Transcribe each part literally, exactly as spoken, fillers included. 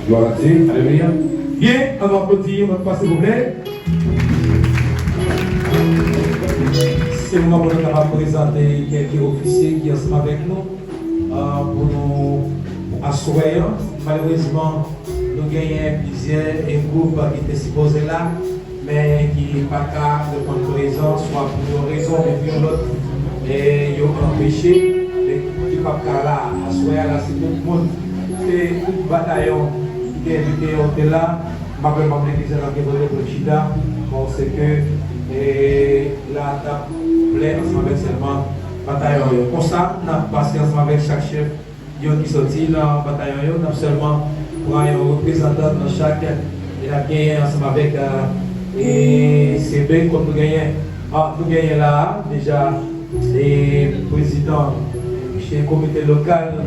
Glwa a Dye, alelouya. Byen, ann aplodi yon lòt fwa, silvouplè. Se moman pou nou kapab prezante kèk ofisye ki ansanm avèk nou, ah, pou nou aswè a. Malerezman, nou genyen plizyè, eh, gwoup ki te sipoze la, men ki pa ka reponn prezan, swa pou yon rezon oubyen pou yon lòt, e yo anpeche, men ki p ap ka la aswè a la, se tout moun, se tout batayon ki te envite yo te la. M pa kwè manm legliz la t ap gen pwoblèm pou l chita, paske, e, la t ap plen ansanm avèk sèlman batayon yo. Konsa, n ap pase ansanm avèk chak chèf yo ki soti nan batayon yo, n ap sèlman pran yon reprezantan nan chak, e n ap genyen ansanm avèk, e, C B, kòm nou genyen, a, nou genyen la a, deja, e, prezidan, mesye komite lokal,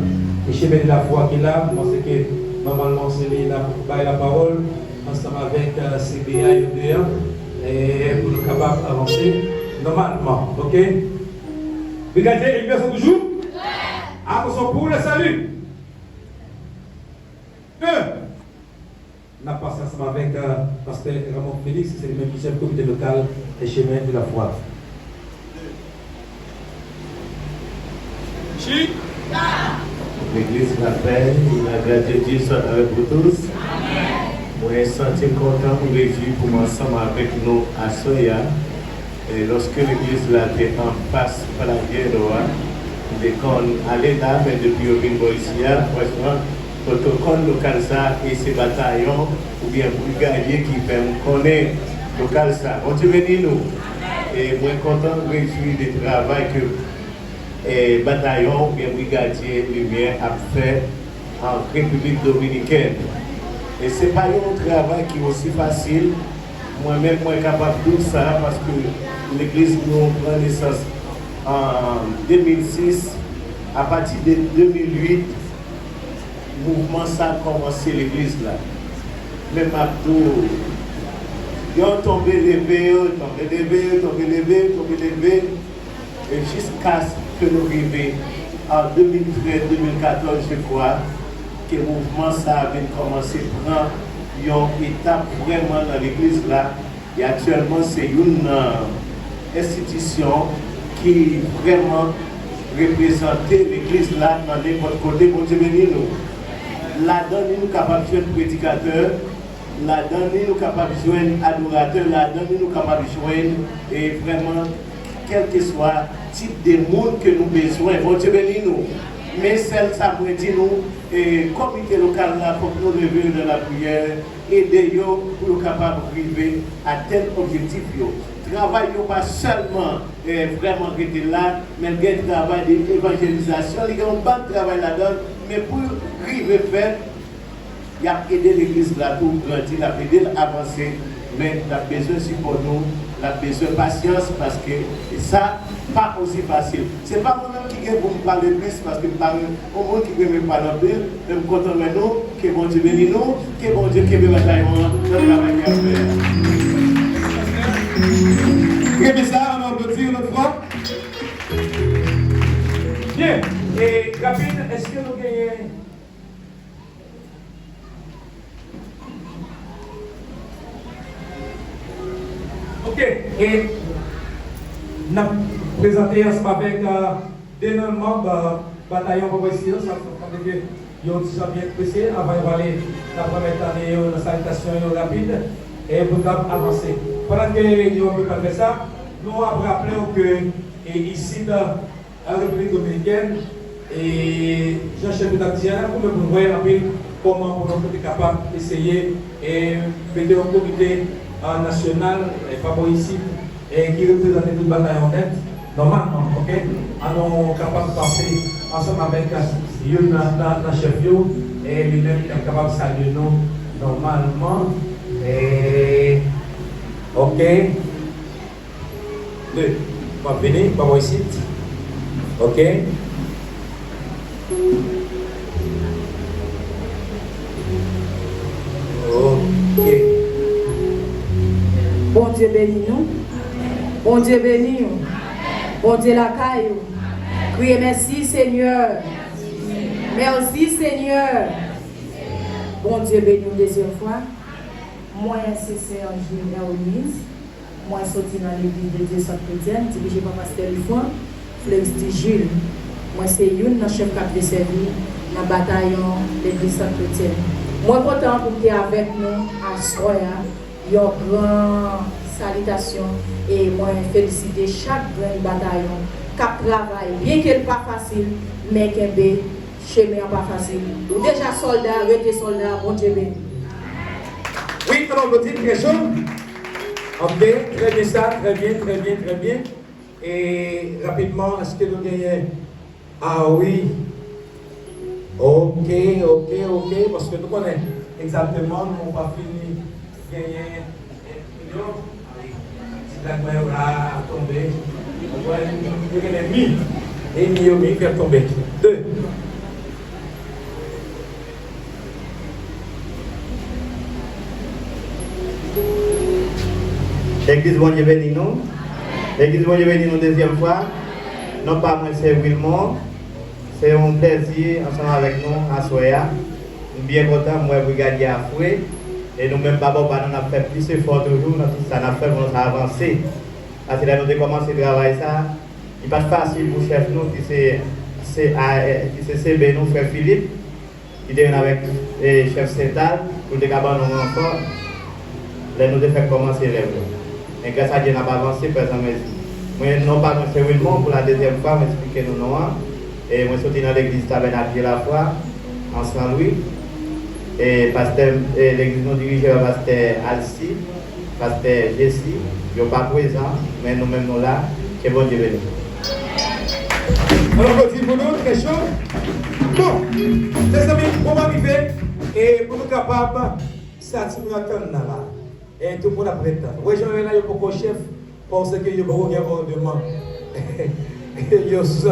mesye Beni Lafwa ki la, m panse ke nòmalman se li n ap bay lapawòl ansanm avèk, e, C B a yo de an, e, pou nou kapab avanse nòmalman, oke? Brigadye, Eliason toujou? Atansyon pou le sali! Un. N ap pase ansanm avèk, euh, pastè Ramon Félix, se li menm ki chèf komite lokal e chemen de la fwa. Chita! L'église Lapè, la grâce de Dieu soit avec vous tous. Mwen santi m kontan, m rejwi pou m ansanm avèk nou aswè a. E lòske legliz la te anfas Paladyèdo a, m te konn ale la, men depi yo vin bò isi a, franchman, pwotokòl lokal sa, e se batayon oubyen brigadye ki fè m konnen lokal sa. Bondye beni nou. E mwen kontan, m rejwi de travay ke, e, batayon oubyen brigadye Limyè ap fè an Repiblik Dominikèn. E se pa yon travay ki osi fasil. Mwen menm, mwen kapab di w sa, paske legliz nou pran nesans an de mil sis. Apati de de mil uit, mouvman sa kòmanse legliz la. Men m ap di w, yo tonbe leve, yo tonbe leve, yo tonbe leve, yo tonbe leve. E jiskaske nou rive an de mil trèz, de mil katòz, je crois, ke mouvman sa a vin kòmanse pran yon etap vrèman nan legliz la. E aktyèlman, se youn nan enstitisyon ki vrèman reprezante legliz la nan nenpòt kote. Bondye beni nou. Ladan li, nou kapab jwenn predikatè, ladan li, nou kapab jwenn adoratè, ladan li, nou kapab jwenn, e, vrèman, kèlkeswa tip de moun ke nou bezwen. Bondye beni nou. Men sèl sa mwen di nou, e, komite lokal la, fòk nou leve yo nan lapriyè, ede yo pou yo kapab rive atenn objektif yo. Travay yo pa sèlman, e, vrèman rete la, men gen travay de evanjelizasyon, li gen yon bann travay ladan l, men pou rive fèt, y ap ede legliz la tou grandi, l ap ede l avanse, men l ap bezwen sipò nou, l ap bezwen pasyans, paske sa pa osi fasil. Se pa mwen menm ki gen pou m pale plis, paske m pa yon moun ki renmen pale anpil, men m kontan wè nou, ke Bondye beni nou, ke Bondye kenbe batayon an nan travay ki ap fè a. Renmen sa, ann aplodi yon lòt fwa. Byen, e rapid, èske nou genyen Ok, e n ap prezante ansanm avèk, euh, de nan manm, euh, batayon Papa Isidore, sa, sa vle di yon ti jan byen prese, avan yo pale, n ap pèmèt tande yo nan salitasyon yo rapid, e pou n kab avanse. Pandan ke yo ap fè sa, nou ap raple w ke, e, isit, euh, an Repiblik Dominikèn, e jan chèf yo t ap di a, nou goumen pou n wè anpil kòman pou nou te kapab eseye, e, mete yon komite, a, nasyonal, e, pa bò isit, e, ki reprezante tout batayon nèt, nòmalman, ok? An nou kapab pase ansanm avèk youn nan, nan, nan chèf yo, e li menm li ap kapab salye nou nòmalman, e, ok? De. M ap vini, pa bò isit. Ok. Ok. Bondye beni nou. Bondye beni w. Bondye lakay ou. Kriye mèsi, Senyè. Mèsi, Senyè. Bondye beni w dezyèm fwa. Mwen se Sè Jules Herminius. Mwen soti nan Legliz de Dye Sant Kretyèn, dirije pa Pastè Lifran Fleuristy Jules. Mwen se youn nan chèf k ap desèvi nan batayon Legliz Sant Kretyèn. Mwen kontan pou m te avèk nou aswè a. Yon gran salitasyon e mwen felisite chak grenn batayon k ap travay, byenke l pa fasil, men kenbe chemen an pa fasil. Ou deja sòlda, rete sòlda, Bondye beni. Wi, alò, nou di trè cho. Ok, trè byen sa, trè byen, trè byen, trè byen. E rapidman, èske nou genyen? Ah wi. Ok, ok, ok, paske nou konnen egzakteman nou pa fini genyen. Ti blag mwen yo la ap tonbe. Ou wè, yo gen mi. E mi yo, mi ki ap tonbe. De. Legliz, Bondye beni nou. Legliz, Bondye beni nou dezyèm fwa. Non pa mwen se Wilmon. Se yon plèzi ansanm avèk nou aswè a. M byen kontan, m wè brigadye a fre. E nou menm pa bò pa nou, n ap fè plis efò toujou nan tout sa n ap fè pou nou ka avanse. Paske lè nou te kòmanse travay sa, li pa t fasil pou chèf nou ki se, se, a, ki se C B nou, frè Philippe, ki te vin avèk, e, chèf Sental pou l te ka ban nou ranfò lè nou te fèk kòmanse lèv yo. Men gras a Dye, n ap avanse fèzanmezi. Mwen, non pa mwen se Wilmon, pou la dezyèm fwa, m eksplike nou non an. E mwen soti nan legliz Tabènak de Lafwa, an San Lwi. E pastè, e legliz nou dirije pa pastè Alci, pastè Jesi, yo pa prezan, men nou menm nou la, ke Bondye beni. Ann aplodi pou nou, trè cho. Bon, mezanmi, moman rive, e pou nou kapab sa timoun ap tann nan la. E tout moun ap ret tann. Wè jan yo la, yo poko chèf, paske yo poko gen òdman. Yo sou